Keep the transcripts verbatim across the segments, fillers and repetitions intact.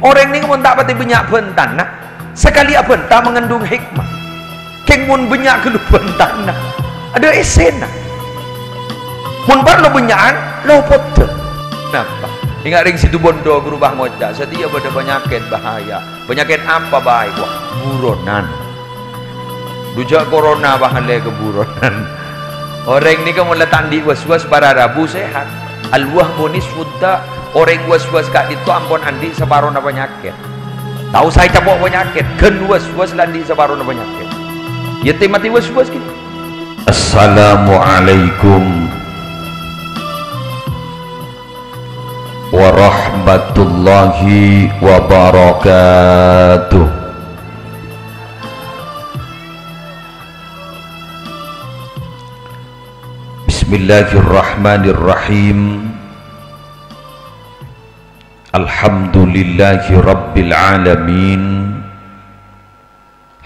Orèng nèng mon ta' patè bânnya' bhântanna, sakalè abhânta mangandung hikmah. Kèng mon bânnya' ghâllu bhântanna, adâ' èssèna. Mon parlo bânnya'an, lopodhâ. Napa? Enga' rèng Situbondo ghuru pas ngoca', satèya bâdâ panyakèt bahaya. Panyakèt apa bhâi? Wah, buronan. Dujâ' corona, pahalè ka buronan. Orèng nèka mon la ta' andi' was-was para rabu sehat. Al-wahmu nisfud da'. Orèng was-was ka'dinto ampon andi' saparona panyakèt. Ta' osa ècapo' panyakèt, ghân was-was la andi' saparona panyakèt. Yâ, tè-matè was-was ghi. Assalamualaikum warahmatullahi wabarakatuh. Bismillahirrahmanirrahim. Alhamdulillahi rabbil alamin.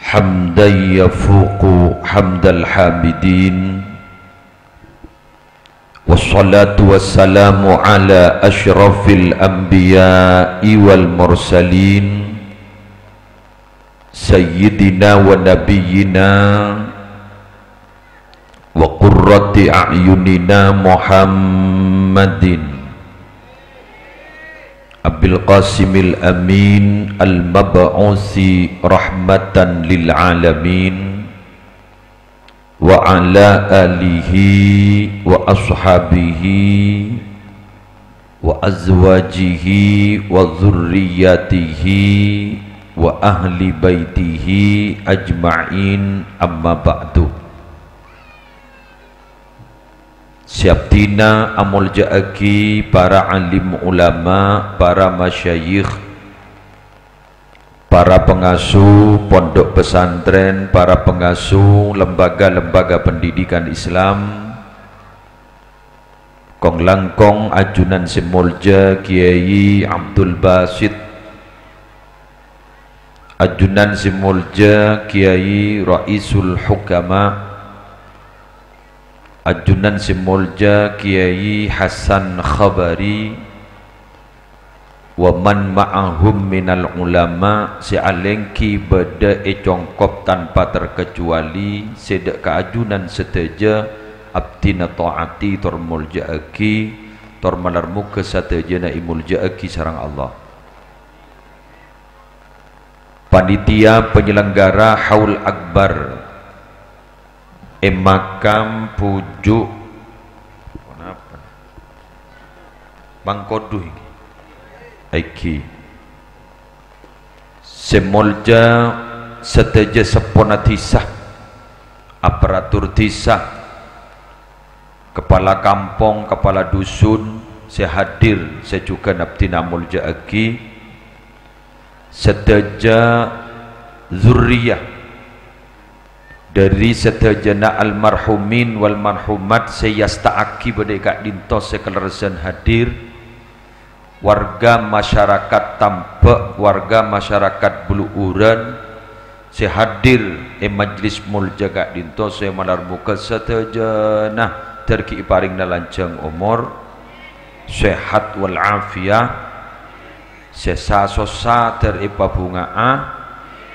Hamdan yafuqu hamdal hamidin. Wassalatu wassalamu ala asyrafil anbiya'i wal mursalin, sayyidina wa nabiyyina wa qurrati a'yunina Muhammadin Abil Qasimil Amin al-mab'usi rahmatan lil alamin, wa ala alihi wa ashabihi wa azwajihi wa dzurriyyatihi wa ahli baitihi ajma'in, amma ba'du. Sè abdhina amoljâ'aghi para alim ulama, para masyayikh, para pengasuh pondok pesantren, para pengasuh lembaga-lembaga pendidikan Islam, kong-langkong ajunan sè molja Kiai Abdul Basit, ajunan sè molja Kiai Raisul Hukama, ajunan sè molja Kiai Hasan Khabari, wa man ma'ahum minal ulama, sè alèngghi bâdâ è congkop tanpa terkecuali, sè dâ' ka ajunan sadhâjâ abdhina ta'ati tor molja'aghi, tor malar moghâ sadhâjâna èmolja'aghi sareng Allah. Panitia penyelenggara Haul Akbar è makam Puju', ponapa? Mangkodu iki. Iki. Sè molja sadhâjâ seppona dhisa, aparatur dhisa, kepala kampong, kepala dusun sè hadir, sè jhughân abdhina amolja'aghi, sadhâjâ zurriyah dhâri sadhâjâna almarhumin wal marhumat sè èasta'aghi bâdâ è ka'dinto sè kalerressan hadir, warga masyarakat Tambâ', warga masyarakat Bulu'uran sè hadir è majlis molja ka'dinto sè malar moghâ sadhâjâna dhâr ghi' èparèngana lanjhâng omor, sehat wal afiyah, sè sa-sossa dhâr èpabhunga'a,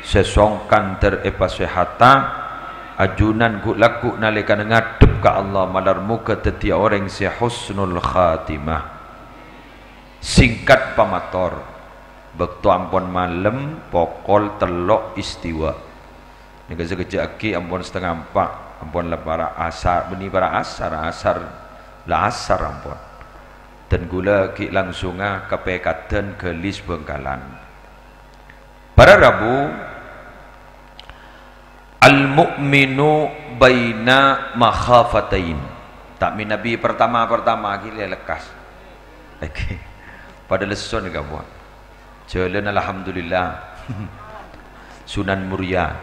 sè songkan dhâr èpasèhata, ajunan ghu'-lagghu' nalèkana ngadhep ka Allah malar moghâ dhâddhiyâ orèng sè husnul khatimah. Singkat pamator, bâkto ampon malem, pokol tello' istiwa. Nèka sakejjhâ' aghi' ampon satengnga empa', ampon la para' asar, bânnè para' asar, asar, la asar ampon. Dân ghulâ ghi' langsunga ka Pèkadhân Galis Bhângkalan. Para rabu, al-mu'minu baina makhafatain. Ta' mènabi partama-partama ghi' lè lekkas. Èghi. Padâ lesso nèka, Bu. Jhâlân, alhamdulillah. Sunan Muria.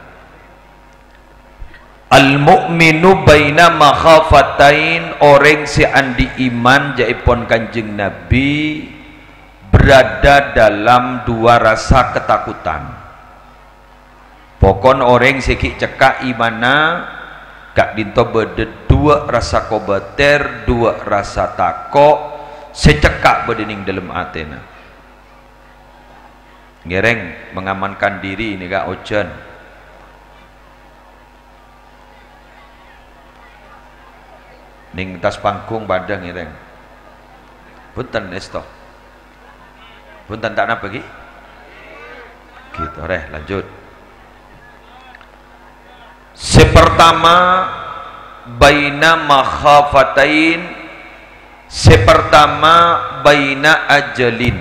Al-mu'minu baina makhafatain, orèng sè andi' iman, jâèpon Kanjeng Nabi, berada dalam dua rasa ketakutan. Pokon orèng sè ghi' cekka' imanna, ka'dinto bâdâ duwâ' rasa kobâtèr, duwâ' rasa tako' sè cekka' bâdâ nèng dâlem atèna. Ngèrèng mengamankan diri nèka ojhân. Ning attas panggung padâ ngèrèng. Bhunten, èsto. Bhunten, ta' napa, ghi? Gitu, rè, lanjut. Sè pertama, baina makhafatain. Sè pertama, baina ajalin.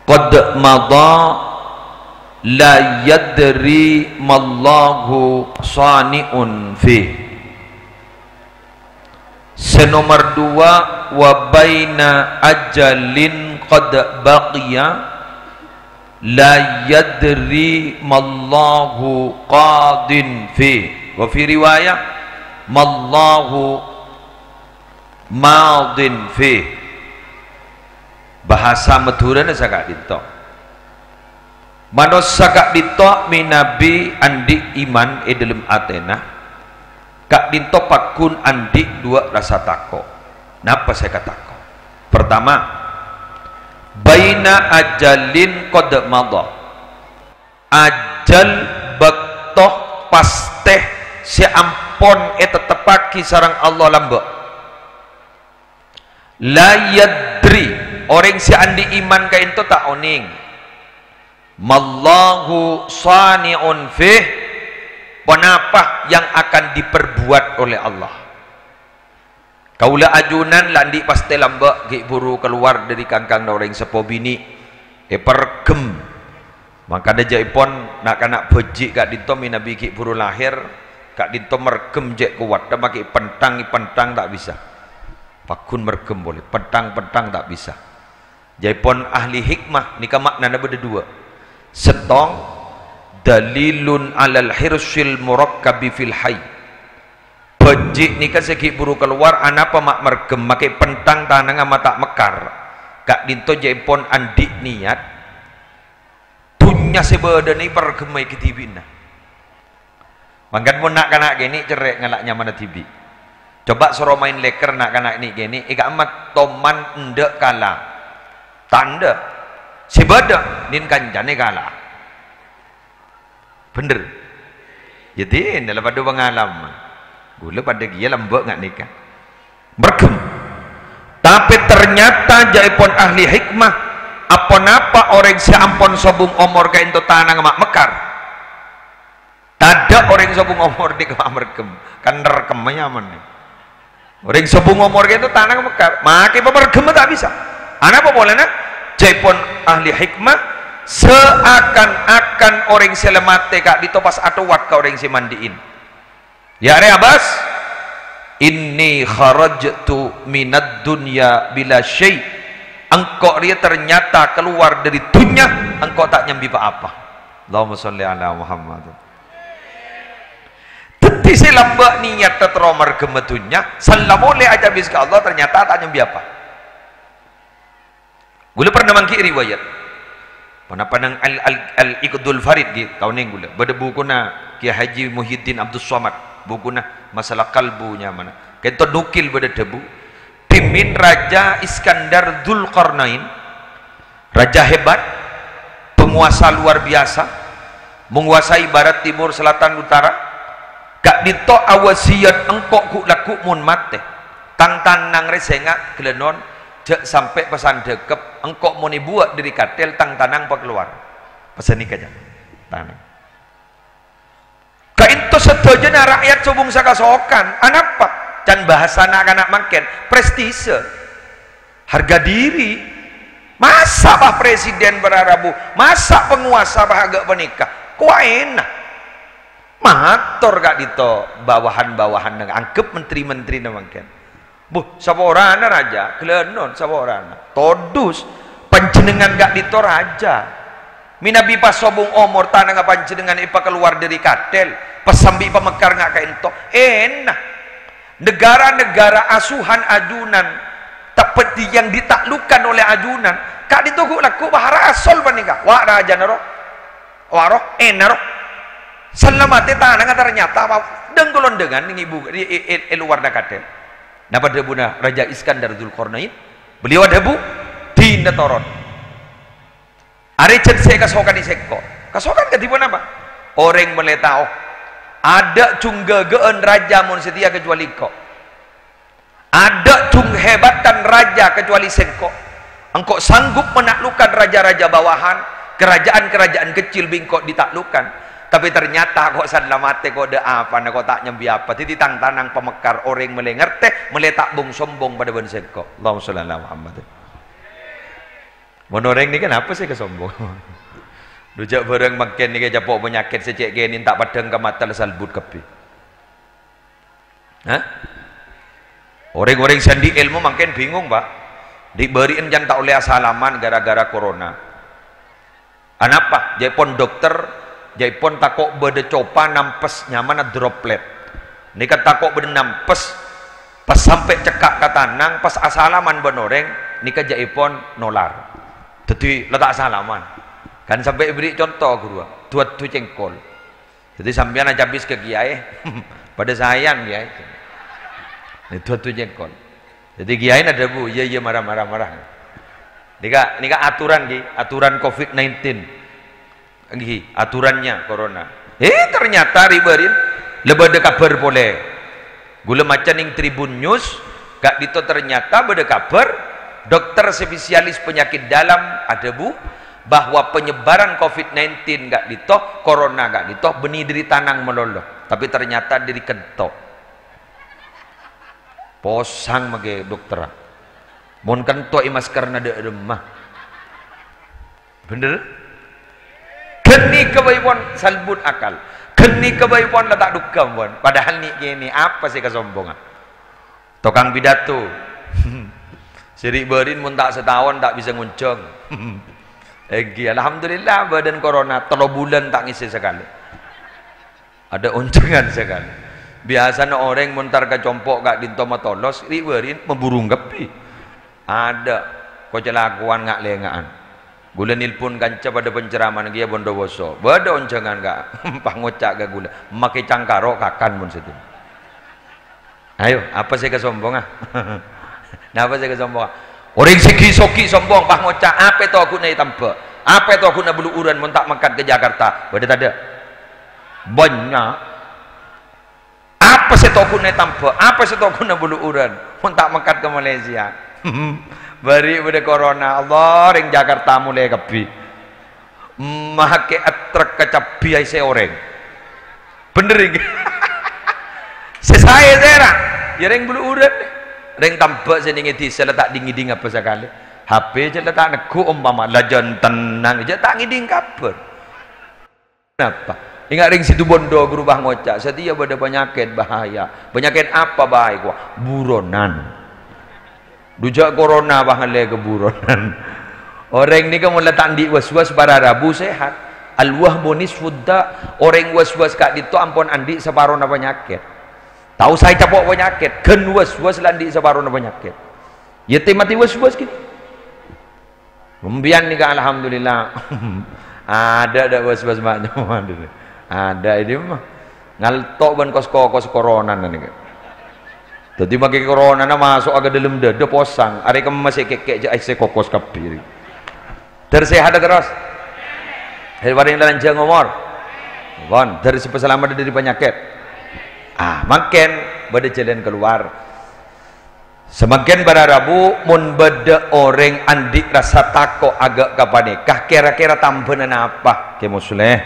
Qad madha la yadri mallahu shani'un fih. Sè nomer dua, wa baina ajalin qad baqiya la yadri mallahu qadin fih. Wa fi riwayah, mallahu madin fih. Bahasa Madhurâna saka'dinto. Manossa ka'dinto mènabi andi' iman è dhâlem atèna, ka'dinto pagghun andi' duwâ' rassa tako'. Napa sè èkatako'? Pertama, baina ajalin qad madha. Ajhâl bâkto pastè sè ampon ètetteppaghi sareng Allah lambâ'. La yadri, orèng sè andi' iman ka'dinto ta' onèng. Mallahu shani'un fih, ponapa yang akan diperbuat oleh Allah. Kaulâ ajunan la andi' pastè lambâ' ghi' bhuru kalowar dhâri kangkangna orèng seppo binè', èparghem. Mangkana jhâ'èpon na'-kana' bhâji' ka'dinto mènabi ghi' bhuru lahèr, ka'dinto merghem jhâ' kowat, dhâ' makè pentang-pentang ta' bisa. Pagghun merghem polè, pentang-pentang ta' bisa. Jhâ'èpon ahli hikmah nèka ma'nana bâdâ duwâ'. Sèttong, dalilun 'alal hirsil murakkabi fil hayy. Bhâji' nèka sè ghi' bhuru kalowar, anapa ma' merghem makè pentang tanangnga ma' ta' mekkar? Ka'dinto jhâ'èpon andi' niyat, dhunnya sè bâdâna èparghemmaghi dhibi'na. Mangkana mon na'-kana' kènè' cerrè' ngala' nyamana dhibi'. Coba soro maèn lèker na'-kana' nè' kènè', è ka'emma toman endâ' kala. Ta' endâ'. Sè bâdâ, nèn kancana kala. Bhender. Yâ, dinah la padâ pangalaman. Ghulâ padâ kèya lambâ' nga' nèka. Merghem. Tapè ternyata jhâ'èpon ahli hikmah, aponapa orèng sè ampon sobung omor ka'dinto tanangnga ma' mekkar? Tadâ' orèng sobung omor nèka ma' merghem, kan nerkemma nyamana. Orèng sobung omor ka'dinto tanangnga mekkar, makè pamerghem ta' bisa. Anapa polana? Jhâ'èpon ahli hikmah, seakan-akan orèng sè la matè ka'dinto pas atowat ka orèng sè mandi'in. Yâ arè abâs, "Inni kharajtu minad dunya bila syai'." Engko' rèya ternyata kalowar dhâri dhunnya, engko' ta' nyambi pa-apa. Allahumma shalli ala Muhammad. Dhâddhi sè lambâ' niyatta terro marghemma dhunnya, sella molè acabis ka Allah, ternyata ta' nyambi apa. Ghulâ pernah mangghi' riwayat. Ponapa neng Al-, Al-, Al-Iqdul Farid, ghi, tao neng ghulâ. Bâdâ bukuna Kiai Haji Muhyiddin Abdus Somad. Bukuna Masalah Kalbu nyamana. Kento nukil bâdâ dhâbu. Dhimèn Raja Iskandar Dzulkarnain. Raja hebat. Penguasa luar biasa. Menguasai barat, timur, selatan, utara. Ka'dinto awasiyat engko' ghu'-lagghu' mon matè. Tang tanang rè sènga' ghâlânon, jhâ' sampè' pasandhâkep, engko' mon èbuwâ' dhâri katèl, tang tanang pakalowar. Pasènèka, jhâ'. Tanang. Ka'dinto sadhâjâna ra'yat sobung sakasokan. Anapa? Can bhâsana na'-kana' mangkèn, prestise. Harga diri. Masa' bâ presiden para rabu, masa' penguasa bâ aghâ' panèka. Kowa èna. Mator ka'dinto bawahan-bawahanna, anggep menteri-menterina mangkèn. Buh, saporana raja, ghâlânon saporana. Todus, panjhennengngan ka'dinto raja. Mènabi pas sobung omor tanangnga panjhennengngan èpakalowar dhâri katèl, pas sambi pamekkar nga' ka'dinto. Èna. Negara-negara asuhan ajunan, seperti yang ditaklukkan oleh ajunan, ka'dinto ghu'-lagghu' bâ harasol panèka. Wa' rajana ro. Wa' ro, èna ro. Sella matè tanangnga ternyata apa? Dhâng-kalondhângan neng è bu-, è, è, è, è lowar katèl. Napa dhâbuna Raja Iskandar Dzulkarnain? Beliau adhâbu, "Dinah toron." Arè jhât sè èkasokanè sèngko'. Kasokan kadhi ponapa? Orèng mèlè tao. Adâ' jhung ghâghâ'ân rajâ mon satèya kajhâbhâli engko'. Adâ' jhung hebatan rajâ kajhâbhâli sèngko'. Engko' sanggup menaklukkan raja-raja bawahan, kerajaan-kerajaan kecil bi' engko' ditaklukkan. Tapè ternyata ko' salameddhâ ko' dâ' apana ko' ta' nyambi apa. Dhâddhi tang-tanang pamèkkar orèng mèlè ngartè, mèlè ta' bhung-sombhung padâ bân sèngko'. Allahumma shalli ala Muhammad. Mon orèng nèka napa sè kasombhong? Dhu jhâ' bhârâng mangkèn nèka capo' panyakèt sè cè' kènè' ta' paddhâng ka mata la salbut kabbhi. Hah? Orèng-orèng sè andi' èlmo mangkèn bingung, Pak. Ri'-bâri'en can ta' ollè asalaman gara-gara corona. Anapa? Jhâ'èpon dokter, jhâ'èpon tako' bâdâ copa nampes nyamana droplet. Nèka tako' bâdâ nampes, pas sampè' cekka' ka tanang, pas asalaman bân orèng, nèka jhâ'èpon nolar. Dhâddhi la ta' asalaman. Kan sampè' èbèrri' conto, ghuru, dhu-adhu cèngkol. Dhâddhi sampèyan acabis ka kiyaè, padâ saèyan kiyaè. Nè dhu-adhu cèngkol. Dhâddhi kiyaèna adhâbu, "Iyâ, iyâ, mara, mara, mara." Nèka, nèka aturan, ghi, aturan covid nineteen. Ghi, aturannya corona. Eh, ternyata ri'-bâri'en la bâdâ kabhâr polè. Ghulâ maca nèng Tribun News, ka'dinto ternyata bâdâ kabhâr, dokter spesialis penyakit dalam adhâbu bahwa penyebaran covid nineteen ka'dinto, corona ka'dinto, bânnè dâri tanang malolo. Tapè ternyata dâri kento. Posang maghi dokterra. Mon kento èmaskerna dâ' remma. Bhender? Ghânèka bhâi pon salbut akal. Ghânèka bhâi pon la ta' dhugghâ pon. Padahal nè'-kènè' apa sè kasombhongan? Tokang pidato. Sè ri'-bâri'en mon ta' sataon ta' bisa ngonjhâng. Èngghi, alhamdulillah, bâdân corona tello bulân ta' ngèssè sakalè. Adâ' onjhângan sakalè. Biyasana orèng mon tar ka compo' ka'dinto matolos, ri'-bâri'en mabhurung kabbhi. Adâ', ko' calakowan nga'-lènga'an. Ghulâ nèlpon kanca padâ penceramah kèya Bondowoso. Bâdâ onjhângan, Ka'. Pas ngoca' ka ghulâ, "Make cangkaro kakan mon sèdina." Ayo, apa sè kasombhonga? Napa sè kasombhonga? Orèng sè ghi-soghi sombhong, pas ngoca', "Apa to ghuna ètambâ? Apa to ghuna bulu'uran mon ta' mangkat ka Jakarta?" Bâdâ tadâ'? Bânnya'. Apa sè to ghuna ètambâ? Apa sè to ghuna bulu'uran mon ta' mangkat ka Malaysia? Bâri' bâdâ corona, Allah, rèng Jakarta molè kabbhi. Make attrek kacabbhi aèssè orèng. Bhender, èngghi? Sè saè sèra? Ya rèng bulu'uran. Rèng tambâ' sè nèng è dhisa la ta' ding-ngèding apa sakalè. H P jhâ' la ta' neggu' ompama, la jân tennang, jhâ' ta' ngèding kabhâr. Napa? Enga' rèng Situbondo ghuru pas ngoca', satèya bâdâ panyakèt bahaya. Panyakèt apa bhâi kowa? Buronan. Dhu jhâ' corona pas ngallè ka buronan. Orèng nèka mon la ta' andi' was-was para rabu sehat. Al-wahmu nisfud da'. Orèng was-was ka'dinto ampon andi' saparona panyakèt. Tao saè capo' panyakèt, ghân was-was la andi' saparona panyakèt. Ya te-mate was-was kènè'. Sampèyan nèka alhamdulillah. Adâ' dâ' was-was ma' nyaman. Adâ' ini mah. Ngalto' bân kos-kokos coronana nèka. Dhâddhi make coronana maso'a ka dâlem dâdâ posang. Arè kemma sè kèkkè' jhâ' aèssè kokos kabbhi. Dâr sehat terros. Èparèng lanjhâng omor. Pon, dâr sè salamet dâri panyakèt. Ah, mangkèn bâdâ jhâlân kalowar. Samangkèn para rabu, mon bâdâ orèng andi' rassa tako' aghâ' ka panèka, kèra-kèra tambhâna napa, Kè Musleh?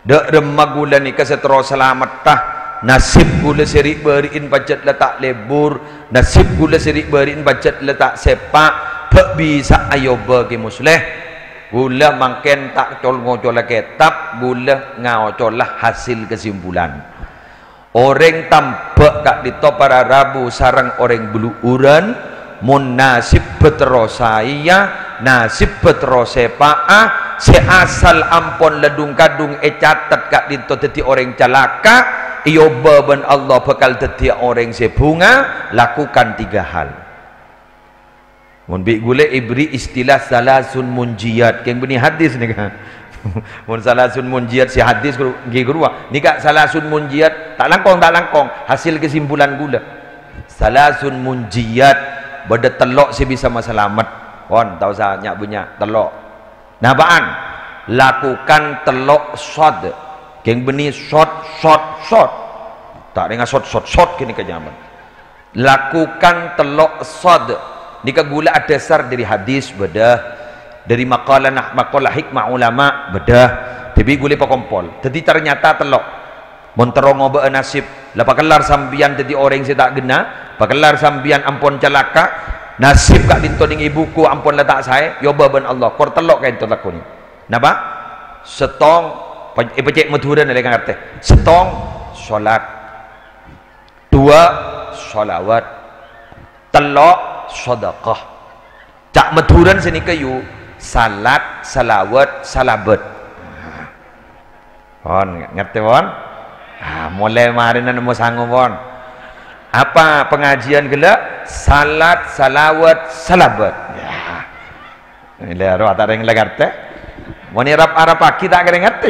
Dâ' remma ghulâ nèka sè terro salametta, nasib ghulâ sè ri'-bâri'en pajhât la ta' lebur, nasib ghulâ sè ri'-bâri'en pajhât la ta' sèpa', bâ' bisa aobâ Kè Musleh. Ghulâ mangkèn ta' col-ngocola kètab, ghulâ ngaocola hasil kesimpulan. Orèng tambhâ' ka'dinto para rabu sareng orèng bulu'uran, mon nasibbhâ terro saèya, nasibbhâ terro sèpa'a, sè asal ampon la dhung-kadhung ècatet ka'dinto dhâddhi orèng calaka, èobâ bân Allah bhâkal dhâddhiyâ orèng sè bhunga, lakukan tiga hal. Mon bi' ghulâ èbherri' istilah salasun munjiyat, kèng bânnè hadis nèka. Mon salasun munjiyat sè hadis ghuru, ngghi ghuru, nèka salasun munjiyat, ta' langkong, ta' langkong, hasil kesimpulan ghulâ. Salasun munjiyat, bâdâ tello' sè bisa masalamet. Pon, ta' osa nya'-bânnya', tello'. Napa'an? Lakukan tello' shad. Kèng bânnè shot, shot, shot. Ta' rènga shot, shot, shot ghânèka nyamana. Lakukan tello' shad. Nèka ghulâ adhâsar dhâri hadis bâdâ, dhâri maqalah nah-, maqalah hikmah ulama bâdâ. Dhâbbi ghulâ pakompol. Dhâddhi ternyata tello'. Mon terro ngobâ'â nasib, la pakellar sampèyan dhâddhi orèng sè ta' ghenna, pakellar sampèyan ampon calaka, nasib ka'dinto nèng è buku ampon la ta' saè, èobâ bân Allah. Kor tello' ka'dinto lakonè. Napa? Sèttong, pa-, èpacè' Madhurâna lè ngartè. Sèttong, sholat. Duwâ', sholawat. Tello', shadaqah. Ca' Madhurâna sanèka, yu, salat, salawat, salabât. Pon, ngartè, pon? Ah, molaè marèna nemmo sango, pon. Apa pangajiân ghellâ'? Salat, salawat, salabât. Ya. Lè, ro, ta' rèng la ngartè. Mon Arab-Arab paghi ta' kèra ngartè.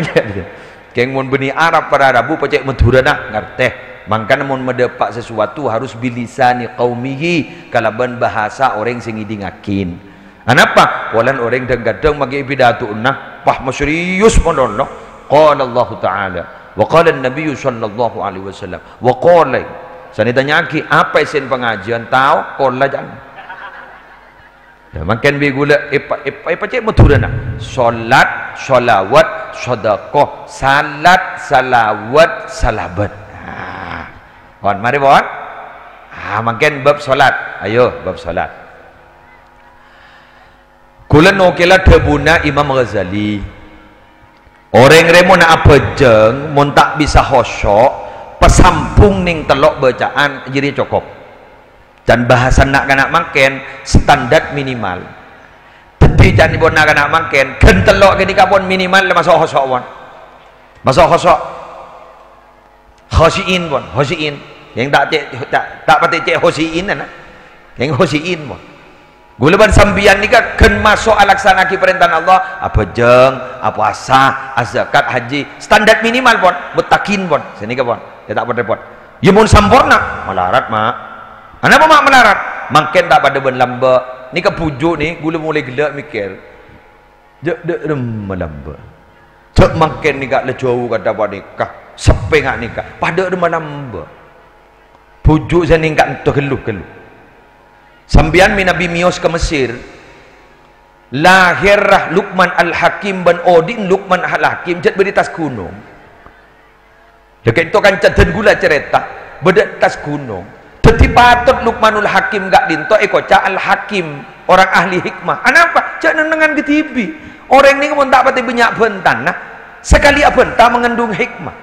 Kèng mon bânnè Arab para rabu pacè' Madhurâna ngartè. Mangkana mon madâpa' sesuatu harus bilisani qaumihi, kalabân bahasa orèng sè ngèdingngaghi. Anapa? Polana orèng dhâng-kadhâng maghi pidato'na, pas maserius malolo. Qala Allahu Ta'ala, wa qala An-Nabiyyu sallallahu alaihi wasallam, wa qala. Sanè tanya'aghi, apa èssèna pangajiân? Tao, kola jân. Nah, mangkèn bi' ghulâ èpa-, èpa-, èpacè' Madhurâna. Sholat, sholawat, sodaqoh, salat, salawat, salabât. Nah. Pon, marè, pon. Ah, mangkèn bab sholat. Ayo, bab sholat. Ghulâ nokèla dhâbuna Imam Ghazali. Orèng rè mon abhâjâng, mon ta' bisa khusyu', pasambhung nèng tello' bâca'an, jârèya cokop. Can bhâsa na'-kana' mangkèn, standar minimal. Dhâddhi, can èpon na'-kana' mangkèn, ghân tello' ghânèka pon minimal maso' khusyu', pon. Maso' khusyu'. Khosyi'in, pon, khosyi'in. Kèng ta' cè', ta', ta' patè cè' khosyi'in, ana. Kèng khosyi'in, pon. Ghulâ bân sampèyan nèka ghân maso' alaksana'aghi parèntana Allah, abhâjâng, apowasa, azakat, haji. Standar minimal, pon. Muttaqin, pon. Sanèka, pon. Yâ ta' pot-rèpot. Yâ mon samporna, malarat, ma'. Anapa, ma', malarat? Mangkèn ta' padâ bân lambâ'. Nèka bhuju' nè, ghulâ molaè ghellâ' mèkkèr. Jhâ' dâ' remma lambâ'. Jhâ' mangkèn nèka la jhâu kadhâ' panèka, seppè nga' nèka, padâ remma lambâ'. Bhuju' sè nèngka ento ghâllu-ghâllu. Sampèyan mènabi mèyos ka Mesir, lahèrra Luqman Al-Hakim bân odi'na Luqman Al-Hakim jhât bâdâ è attas ghunong. Dâ' ka'dinto kanca dân ghulâ carèta, bâdâ è attas ghunong. Dhâddhi patot Luqmanul Hakim ka'dinto èkoca' Al-Hakim, orang ahli hikmah. Anapa? Jhâ' neng-ennengan kadhibi'. Orèng nèko mon ta' patè bânnya' bhântana, sakalè abhânta mengandung hikmah.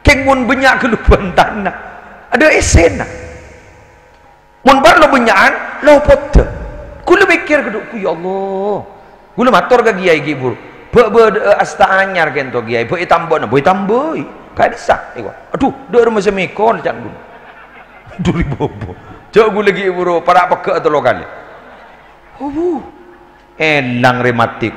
Kèng mon bânnya' ghâllu bhântana, adâ' èssèna. Mon parlo bânnya'an, lopodhâ. Ghulâ mèkkèr ghâdhu', "Ya Allah." Ghulâ mator ka kèyaè ghi' bhuru, "Bâ' bâdâ'â asta anyar kènto, Kèyaè, bâ' ètambâ'âna, bâ' ètambâi. Ka'dissa nèko." "Adhu, dâ' remma sè mèkol," can ghulâ. Duri bobo. Jhâ' ghulâ ghi' bhuru, para' pegghâ' tello kalè. Obu. Èlang rematik.